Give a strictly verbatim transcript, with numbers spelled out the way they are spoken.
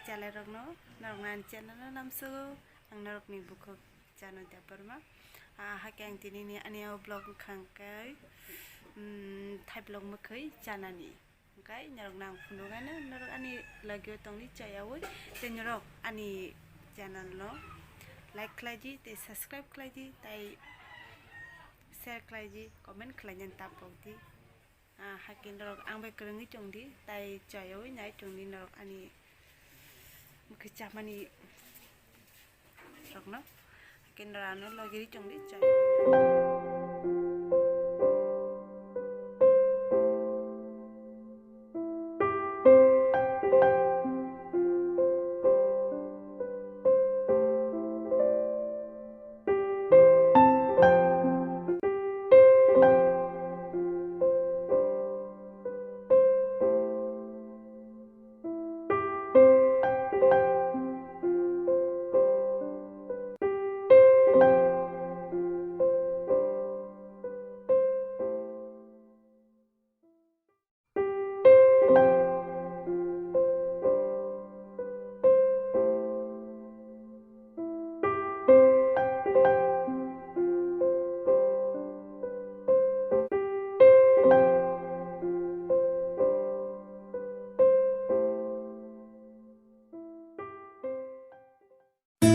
Chalairokno, norokno ani channel no lamsogo, ang norokni bukhuk Chanu Debbarma. Ah, hakhe ang tinini ani o vlog wngkha hwnkhe, mm, thai vlog mwkhwi chanani. Hwnkhe norokno ang phunukgano, norok ani logio tongdi chayawi, tei norok ani channel no like khlaidi, tei subscribe khlaidi, tei share khlaidi, comment khlainani ta pokdi. Ah, hakhe norok ang bai kwrwngwi tongdi, tai chayawi nai tongdi norok ani mwkhwi chamani rokno. Hakhe norok ano logiri tongdi, chayawi.